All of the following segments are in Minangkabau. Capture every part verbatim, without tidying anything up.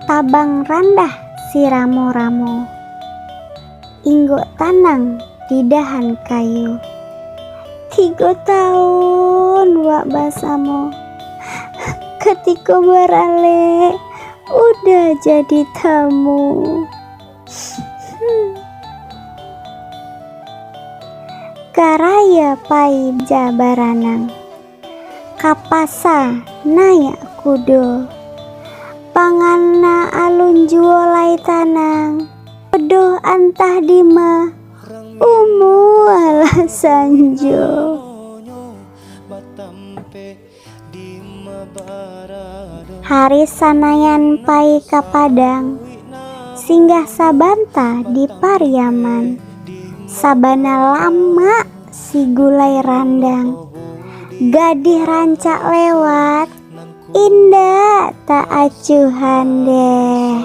Tabang randah si ramo-ramo, inggok tanang di dahan kayu. Tigo taun wak basamo, katiko baralek, udah jadi tamu. Hmm. Ka raya pai ja baranang, ka pasa naiak kudo. Pangan nan alun juo lai tanang, jodoh antah dima, umua lah sanjo. Hari Sanayan pai ka Padang, singgah sabanta di Pariaman. Sabana lamak si gulai randang. Gadih rancak lewat, indak taacuhan deh.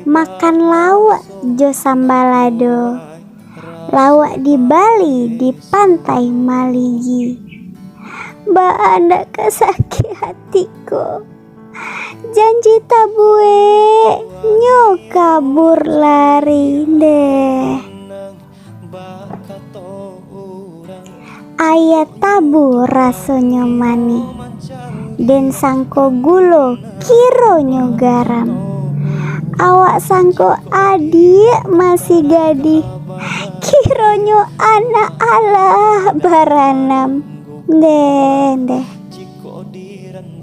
Makan lauak jo sambalado, lauak dibali di Pantai Maligi. Baa ndak ka sakik hati ko, janji tabuek nyo kabur lari deh. Aia tabu rasonyo manih, den sangko gulo kironyo garam. Awak sangko adiak masih gadih, kironyo anak alah baranam. Deh, deh.